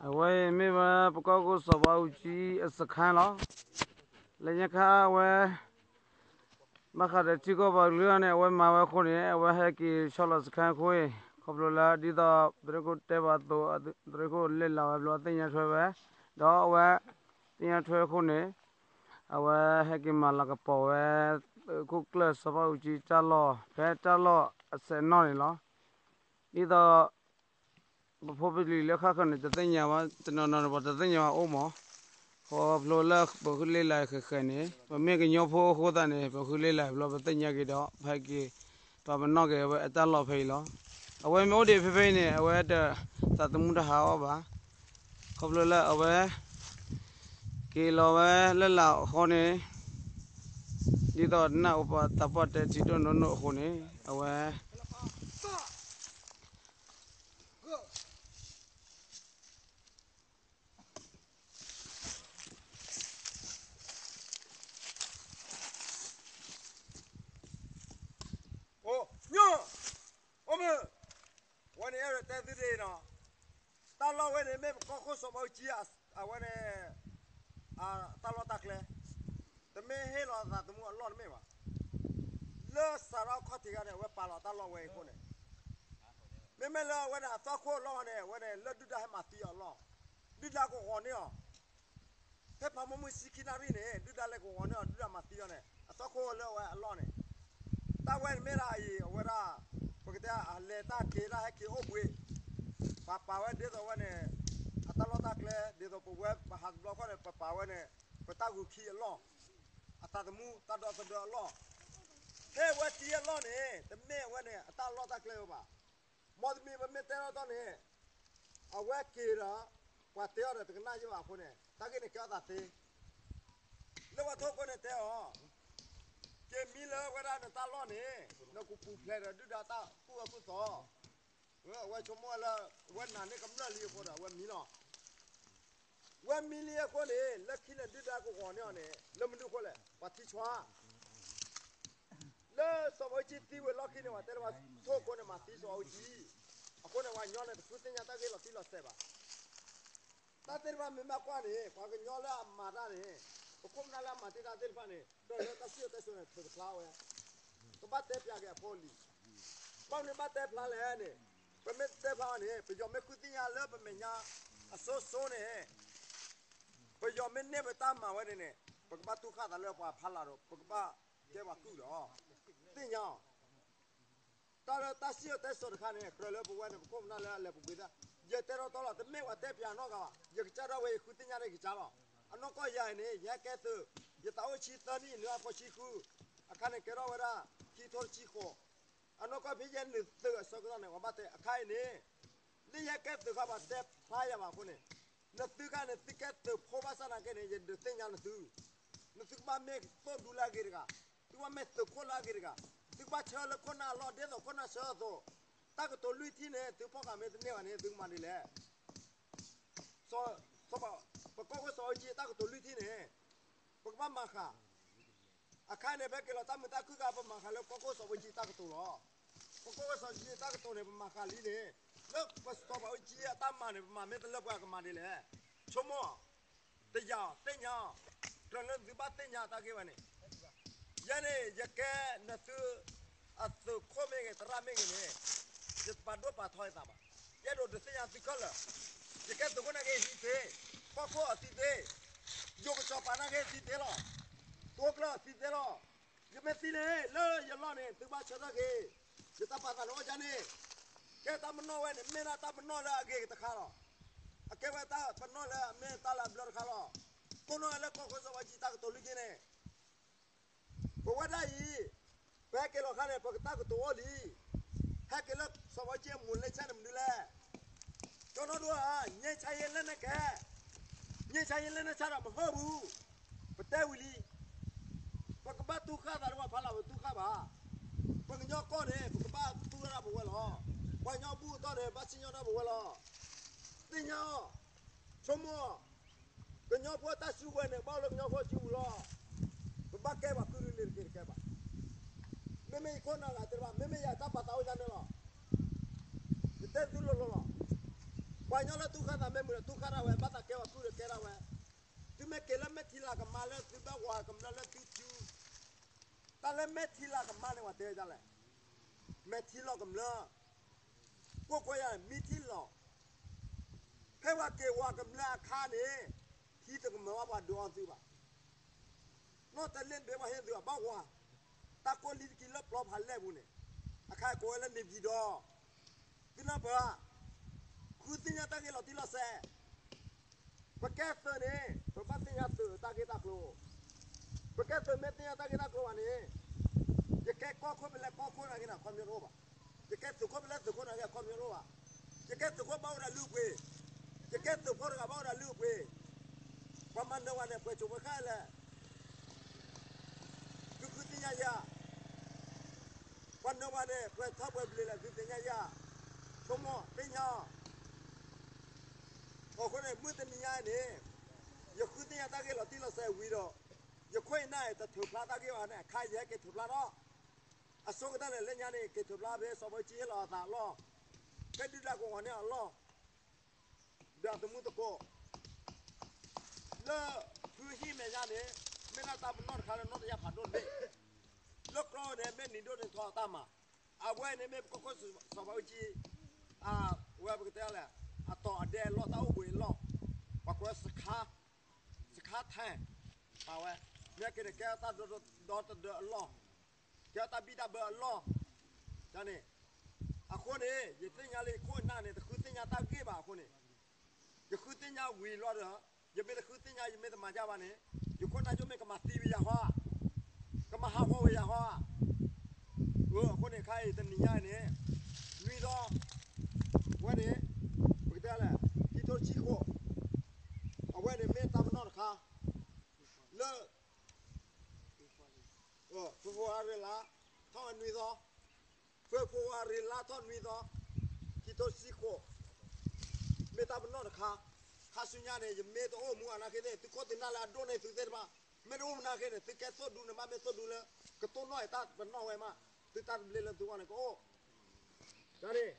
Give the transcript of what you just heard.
အဝဲအံၤမ့ၢ်ဝဲပကီၢ်ခိၣ်စီၤဘးအူကၠံအစခါလီၤ. လၢညါခါအဝဲ ဘၣ်ဃးဒီးထံကီၢ်ပှၤကလုာ်န့ၣ် အဝဲမၤဝဲအဃိန့ၣ် အဝဲဟဲက့ၤဆီလီၤစခါအဃိအံၤ ခီဖျိလၢဒ်သိး ပဒိၣ်ခိၣ်တဲဘၣ်အသိး ပဒိၣ်ခိၣ်လဲၤလၢ်ဝဲဘျီသ့ၣ်ညါထွဲဝဲ ဒီးအဝဲ သ့ၣ်ညါထွဲအဃိန့ၣ် အဝဲဟဲက့ၤမၤလၤကပီၤဝဲ သုးခိၣ်ကျၢၢ်စီၤဘးအူကၠံတၢ်လီၢ် ဖဲတၢ်လီၢ်အစဲးနီၣ်န့ၣ်လီၤ. ဒ်သိး ပဖိပလံၤလၢဃၣ်ဃၢၤန့ၣ် တသ့ၣ်ညါဘၣ် တနီၤနီၤန့ၣ် ပှၤတသ့ၣ်ညါဘၣ်အိၣ်မး, ခီဖျိလၢပဃုလ့လၢ်ဃဲၤဃဲၤန့ၣ် ပမ့ၢ်ကညီဖိအဃိသတးန့ၣ် ပဃုလ့လၢ်ဘျီပသ့ၣ်ညါက့ၤဒီး ဖဲက့ၤ ပှၤပနီၣ်က့ၤဝဲအတၢ်လီၢ်ဖဲအံၤလီၤ. အဝဲမ့ၢ်အိၣ်ဒံးဖဲဖဲအံၤန့ၣ် အဝဲတသးသမူတဟးဂီၤဘၣ်. ခီဖျိလၢအဝဲ က့ၤလီၤဝဲလၢ်လၢ်အဃိန့ၣ် ဒ်သိးနၢ်အိၣ်ပှၤသးပှၢ်တဲထံဒိၣ်နိနိၣ်အဃိန့ၣ် အဝဲ အိ ညီ အိ မုၢ်, ဝဲန့ၣ်အဲၣ်ဒိးတဲသုဒ်အံၤနီၤ, တၢ်လီၢ်ဝဲန့ၣ်မ့ၢ်ပကီၢ်ခိၣ်စီၤဘးအူကၠံ အဝဲန့ၣ် တၢ်လီၢ်တၢ်ကျဲ, တမ့ၢ်ဟ့ၣ်လီၤသးသမူအလီၢ်တမ့ၢ်ဘၣ်. လၢစးထီၣ်ခီၣ်ထံးခါန့ၣ် အဝဲပာ်လီၤတၢ်လီၢ်ဝဲအံၤအဃိန့ၣ်, မ့မ့ၢ်လၢအဝဲန့ၣ်အသီခိၣ်အလီၢ်န့ၣ် အဝဲန့ၣ် လၢဒုၣ်ဒါဟဲမၤသံအီၤအလီၢ်, ဒုၣ်ဒါကဂီၤန့ၢ်အီၤ ဖဲဖးမီမုၢ်ဆံခံနၣ်ရံၣ်န့ၣ် ဒုၣ်ဒါလဲၤကဂီၤန့ၢ်အီၤ ဒုၣ်ဒါမၤသံအီၤန့ၣ် အသီခိၣ်လၢအဝဲအလီၢ်န့ၣ်, တၢ်ဝဲန့ၣ်မ့ၢ်ဒၣ်အံၤ အဝဲဒၣ် ပကတဲအလဲၤတၢ်က့ၤတၢ်ဟဲက့ၤအိၣ်ဘှံး, ပှၤပာ်ဝဲဒ်သိးဝဲန့ၣ် အတၢ်လီၢ်တၢ်ကျဲ ဒ်သိးပဝဲပဟးတဘျီခီၣ်န့ၣ် ပပာ်ဝဲန့ၣ် ပတၢ်ဂုာ်ခံအလီၢ်, အသးသမူတၢ်ဒီသဒၢအလီၢ်, ဖဲအဝဲသံအလီၢ်န့ၣ် တမ့ၢ်အဝဲန့ၣ် အတၢ်လီၢ်တၢ်ကျဲဝဲဘၣ်. မ်တမံၤပမ့ၢ်တဲထီၣ်တီၢ်န့ၣ် အဝဲက့ၤဒီး ပှၤတဲအီၤဒီးတကနၣ်ယဘၣ်အဃိန့ၣ် တၢ်ဂ့ၢ်န့ၣ်ကဲထီၣ်သးသ့, လၢပှၤထိၣ်ခိၣ်န့ၣ်တဲအီၤ, က့ၤမံလၢဝဲဒၣ်နတၢ်လီၢ်န့ၣ် နကပူၤဖျဲးဒီးဒုၣ်ဒါတၢ်ကူၣ်အကူၣ်သီ, အဝဲဆိကမိၣ်လၢ အဝဲနာ်န့ၢ်ကမျၢၢ်လံအဃိဒီး အဝဲမံလီၤ. ဝဲမံလံအဃိန့ၣ် လၢခံန့ၣ်ဒုၣ်ဒါကဂီၤန့ၢ်အီၤန့ၣ် လၢမနုၤအဃိလဲၣ် ပှၤထံၣ်ဆှါ လၢစီၤဘးအူကၠံသံဝံၤအလီၢ်ခံန့ၣ် ပှၤတဲလၢပှၤထိၣ်ခိၣ်န့ၣ် မၤသံစီၤဘးအူကၠံ, အဃိန့ၣ် ပှၤကညီန့ၣ် တဃုသ့ၣ်ညါတၢ်ဂ့ၢ်လီၤတံၢ်လီၤဆဲးဘၣ်. တၢ်သ့ၣ်တဖၣ်မ့ၢ်ဘၣ်ကွၢ်န့ၣ် ပှၤကညီလၢအမၤတၢ်န့ၣ် ပခိၣ်ပနၢ်လၢအမၤတ့ၢ်တၢ်သ့ၣ်တဖၣ်န့ၣ် ကြၢးလၢတၢ်စံၣ်စိၤတဲစိၤန့ၣ် ထုးတဖျါဝဲ, ကဘၣ်တဲပၠးက့ၤအဖိအလံၤ, ဘၣ်မနုၤဘၣ်တဲဖျါလဲၣ်န့ၣ်, ပမ့ၢ်တဲဖျါဘၣ်န့ၣ် ပယီၤမ့ၢ်ဃုသ့ၣ်ညါလၢပမဲာ်ညါအစိစိန့ၣ် ပယီၤမ့ၢ်န့ၢ်ပတၢ်မၤဝဲန့ၣ်န့ၣ် ပကဘၣ်တူၢ်ဃၣ်သးလၢပှၤဖးလၢ်ဒီး ပကဘၣ်ကဲပှၤကုၢ်လီၤ. သ့ၣ်ညါအီၤ, တၢ်လၢတၢ်စံၣ်စိၤတဲစိၤတခါန့ၣ် ကြၢးလၢပဝဲန့ၣ် ပခိၣ်ပနၢ်လၢအလဲၤပူၤကွံာ်သး, ယတဲထီၣ်တီၢ်လီၤ တမ့ၢ်ပှၤတဲပၠးနီတဂၤဘၣ်, ယကစၢ်ဒၣ်ဝဲယဃုသ့ၣ်ညါန့ၣ်ကစၢ်လီၤ. အနီၢ်ကီၢ်ယၤအံၤန့ၣ် ယဟဲကဲသုး, ယသးအိၣ်ဆံသၢနံၣ် နွံအါဖီဆံဃု, အခါန့ၣ်ကဲထီၣ်ဝဲဒၣ် ခံထိတဆံဃိး, အနီၢ်ကီၢ်ဖဲယဲနုာ်သုးအဆၢကတီၢ်န့ၣ် ပှၤဘၣ်တဲအခါအံၤန့ၣ် လၢယဟဲကဲသုးခါပှၤတဲဖျါယၤဘၣ်အဃိန့ၣ်, နသုခါန့ၣ် သုကဲသုးဖိဘၣ်ဆၣ်နာ်က့န့ၣ် ယဒုးသ့ၣ်ညါနသု, နသုကဘၣ်မ့ၢ်သိၣ်ဒူလၢအဂ့ၤတဂၤ, သုကဘၣ်မ့ၢ်သုးခိၣ်လၢအဂ့ၤတဂၤ, သုကဘၣ်ဆၢလၢခိၣ်နၢ်အလီၢ် ဒ်သိးခိၣ်နၢ်ဆၢအသိး, တၢ်ကတိၤလွံၢ်ထံၣ်န့ၣ် သုဖီၣ်ဃာ်မ့ၢ်တန့ၢ်ဘၣ်န့ၣ် သုကမၤဒ်လဲၣ်. ပကီၢ်ခိၣ်စီၤအူကၠံအတၢ်ကတိၤလွံၢ်ထံၣ်န့ၣ် ပကဘၣ်မၤဃာ် အခါန့ၣ် ဖဲက့ၤလီၤတၢ်မုာ်တၢ်ခုၣ်ခါ ပမၤဃာ်လၢပကီၢ်ခိၣ်စီၤဘးအူကၠံတၢ်ကတိၤလီၤ. ပကီၢ်ခိၣ်စီၤဘးအူကၠံတၢ်ကတိၤန့ၣ် ပမၤဃာ်လံန့ၣ်, လၢပစီၤဘးအူကၠံအတၢ်မၤန့ၣ် ပမၤမ့ၢ်တလၢပှဲၤကမၤဒ်လဲၣ်. ဆိကမိၣ်, တယာ်အီၤ သ့ၣ်ညါအီၤ, ကြၢးလၢသုဘၣ်သ့ၣ်ညါတၢ်ဂ့ၢ်ဝဲန့ၣ်, ယဲန့ၣ် ယကဲနသု အသုးခိၣ်မ့ၢ်ဂ့ၤ သရၣ်မ့ၢ်ဂ့ၤန့ၣ်, ယတပာ်ဒိၣ်ပာ်ထီယသးဘၣ်. ယအဲၣ်ဒိးဒုးသ့ၣ်ညါသုခဲလၢာ်, ယကဲသုးခိၣ်နာ်က့သံသ့, ကီၢ်ခိၣ်အီၤသံသ့, ယိၤကစီၤပၤနာ်က့သံသ့လီၤ, သိကျၢၢ်အီၤသံသ့လီၤ. ယမ့ၢ်သံန့ၣ် လၢယလီၢ်န့ၣ် သုဘၣ်ဆၢထၢၣ်က့ၤ, ယတၢ်ပာ်သးန့ၣ်အိၣ်ဒ်န့ၣ်, ကဲတၢ်ပနီၣ်ဝဲန့ၣ် မ့ၢ်ဒၣ်တၢ်ပနီၣ်လၢအဂ့ၤတခါလီၤ. အကဲဝဲတၢ်ပနီၣ်လၢအမ့ၢ်တၢ်လၢအဘျၢတခါလီၤ. ကိးနီၣ်ဝဲလၢကီၢ်ခိၣ်စီၤဘးအူကၠံတၢ်ကတိၤလွံၢ်ထံၣ်န့ၣ် ပဝဲဒၣ်အံၤ, ပဟဲက့ၤလီၤခါန့ၣ် ပကတၢ်ကတိၤအိၣ်လံ. ဟဲက့ၤလၢစီၤဘးအူကၠံအမူးလ့ဆဲန့ၣ်မနုၤလဲၣ်. ကီၢ်နီၣ်ဒိၣ်ဧၢ, ငြိမ်းချမ်းရေးလက်နက်ကိုင်, ငြိမ်းချမ်းရေးလက်နက်ကိုင်ဒီးမဟုတ်ဘူး, ပတဲဝံၤလံ. ပကဘၣ်တူၢ်ဃၣ်သးဒီးပှၤဖးလၢ် ပတူၢ်ဃၣ်ဘၣ်. ပကညီကီၢ်န့ၣ် ပကဘၣ်တူၢ်ထီၣ်ဒၣ်ပဝဲလီၤ. ပှၤကညီဘူၣ်အတီၢ်န့ၣ် ဘၣ်စံၣ်ညီၣ်ထီၣ်ပဝဲလီၤ. သ့ၣ်ညါအီၤ, ဆိကမိၣ်အီၤ, ကညီဖိအတၢ်စုကဝဲၤန့ၣ် ဘၣ်အိၣ်လၢကညီဖိစုပူၤလီၤ. ပဘၣ်ကဲပှၤကုၢ်လၢလ့ၤတက့ၢ်တကဲဘၣ်. မ့မ့ၢ်ယခိၣ်နၢ်ဂၤတဲတဘၣ်, မ့မ့ၢ်ယၤတၢ်ပာ်သးအိၣ်ယၤန့ၣ်လီၤ. ယတဲသုလိၤလိၤလီၤ. ပှၤကညီလၢသူဃါသးမ့ၢ်မုာ်ဒီးသူဃါဒၣ်ဝဲ, ဘၣ်သးကဲပှၤကုၢ်ဒီးကဲဒၣ်ဝဲ. သုမ့ၢ်က့ၤလၢမဲာ်ထံလၤကမါလၢသုဘၣ်ဝၤကမျၢၢ်လၢသုစု, တၢ်လၢမဲာ်ထံလၤကမါန့ၣ် ပှၤတဲဝဲဒ်လဲၣ်, မဲာ်ထံလီၤကမျၢၢ်, ကိၣ်ကွဲယၤမံထံလီၤ. ဖဲပှၤက့ၤဝၤကမျၢၢ်အခါန့ၣ်, ထံတကမၢၢ်ဘၣ်ပှၤဒုးအီသုဘၣ်. နီၢ်တလ့ၣ်တဘ့ၣ်ပှၤဟ့ၣ်သုအဘၣ်ဝၤ, တၢ်ကိၢ်လံတကံလၢပျီဖးလဲၢ်ပူၤန့ၣ်, အခါကိးဝဲလၢန့ၣ်ပၠံၤဒီး, သုနီၢ်ပၢၢ်, ဃုသ့ၣ်ညါတၢ်ဂ့ၢ်လီၤတံၢ်လီၤဆဲး. ပကဲသုးန့ၣ် ပဘၣ်သ့ၣ်ညါသုးတၢ်ဂ့ၢ်တၢ်ကျိၤ, ပကဲသုးမ့ၢ်သ့ၣ်ညါတၢ်ဂ့ၢ်တၢ်ကျိၤဘၣ်န့ၣ်, ယကဲကီၢ်ခိၣ်ဖဲလဲၣ်ကီၢ်ခိၣ်နာ်က့န့ၣ် အခီပညီတအိၣ်ဘၣ်. ယကဲသုးခိၣ်ဖဲလဲၣ်သုးခိၣ်နာ်က့အခီပညီတအိၣ်ဘၣ်. ယကဲသုးခိၣ်ဘၣ်အိၣ်ဒီးလုၢ်အပှ့ၤ, ယကဲသုးဖိတဂၤဘၣ်အိၣ်ဒီးလုၢ်အပှ့ၤ, ပှၤမၤနၢၤဝဲန့ၣ် ပှဲၤစိးပှဲၤဃဲလဲၣ် သုဃုသ့ၣ်ညါယၤ, ပှၤနၢၤဝဲန့ၣ် ပှဲၤထီၣ်ပှဲၤဘျ့လဲၣ် သုသ့ၣ်ညါယၤ, ဆိကမိၣ်သ့ၣ်ညါအီၤ. အဃိန့ၣ် မုၢ်တနံၤညါအံၤန့ၣ်, ယဃုသ့ၣ်ညါတၢ်ဂ့ၢ်လီၤတံၢ်လီၤဆဲးဝံၤဒီး, ယခိၣ်ယနၢ်အံၤတထုးဖျါတၢ်ဂ့ၢ်ဘၣ်န့ၣ် အခါယဟဲက့ၤထုးဖျါထီၣ်. အဆိကတၢၢ်န့ၣ် လၢညါန့ၣ် က့ၤထုးဖျါဖဲစီၤဘၣ်အူကၠံဟ့ၣ်လီၤအသးအလီၢ်, ဖဲဒုၣ်ဒါကဝီၤန့ၣ်အလီၢ် ဒီးအသမူသကိး, လၢဖုဟံၣ်မဲာ်ညါန့ၣ်, မ့ၢ်ဒၣ်တၢ်ပနီၣ်တခါလၢနီၢ်တယၢ်ဖးဒိၣ်တဘ့ၣ်, လၢကြီန့ၣ် မ့ၢ်နံၤဒိၣ်န့ၣ်ထီၣ်အတၢ်မၤ, အဝဲန့ၣ်မ့ၢ်ပကီၢ်ခိၣ်စီၤဘၣ်အူကၠံ, အဝဲပကတဲလဲၣ်, အတီၤအဒဲအလီၢ် တၢ်အိၣ်ဘှံးအလီၢ်, ပှၤကိးဝဲစခါ, စခါထဲ, ပာ်ဝဲ, မ့ၢ်က့န့ၣ် ကဲတၢ်ဒီတဒၢအလီၢ်, ကဲတၢ်ဘံၣ်တၢ်ဘၢအလီၢ်, န့ၣ်, အဃိန့ၣ် ယသ့ၣ်ညါလၢယခိၣ်နၢ်န့ၣ် တဃုသ့ၣ်ညါတၢ်ဂ့ၢ်ဘၣ်အဃိန့ၣ်, ယဃုသ့ၣ်ညါဝံၤလီၤဒီး, ယမ့ၢ်တဃုသ့ၣ်ညါ ယမ့ၢ်တမၤဒ်ဘၣ်န့ၣ်, ယခိၣ်နၢ်ကၠိမ့ၢ်ကမၤသံဝဲယၤဟီဧါ, ကမၤဟးဂီၤဝဲယၤဟီဧါ. အဃိန့ၣ် ခါအံၤတနံၤညါအံၤန့ၣ်, နွံသီ, ဝဲန့ၣ်, ပကတဲလဲၣ်, ခံထိဆံဃိး, အဝဲန့ၣ်မ့ၢ်တၢ်ပနီၣ်တခါ, လၢ ဖ့ၤဘြူၤအါရံၤလါ, ထီၣ်နွံသီ, ဖ့ၤဘြူၤအါရံၤလါထီၣ်နွံသီ, ခံထိဆံဃိး, မ့ၢ်တၢ်ပနီၣ်တခါ, ခါဆူညါန့ၣ် ယမ့ၢ်တအိၣ်မူအနာ်က့သ့ၣ် သုခိၣ်သုနၢ်လၢအဒိၣ်န့ၢ်သုသ့ၣ်တဖၣ်, မ့ၢ်တအိၣ်မူနာ်က့န့ၣ် သုကဲသိၣ်ဒူန့ၣ်မး မ့ၢ်သိၣ်ဒူလၢ, ကတိၢ်နီၣ်အံၤတၢ်ပနီၣ်ဝဲမး, သုတၢ်တဘျ့လၢသုဂီၢ်န့ၣ်ကအိၣ်, န့ၣ်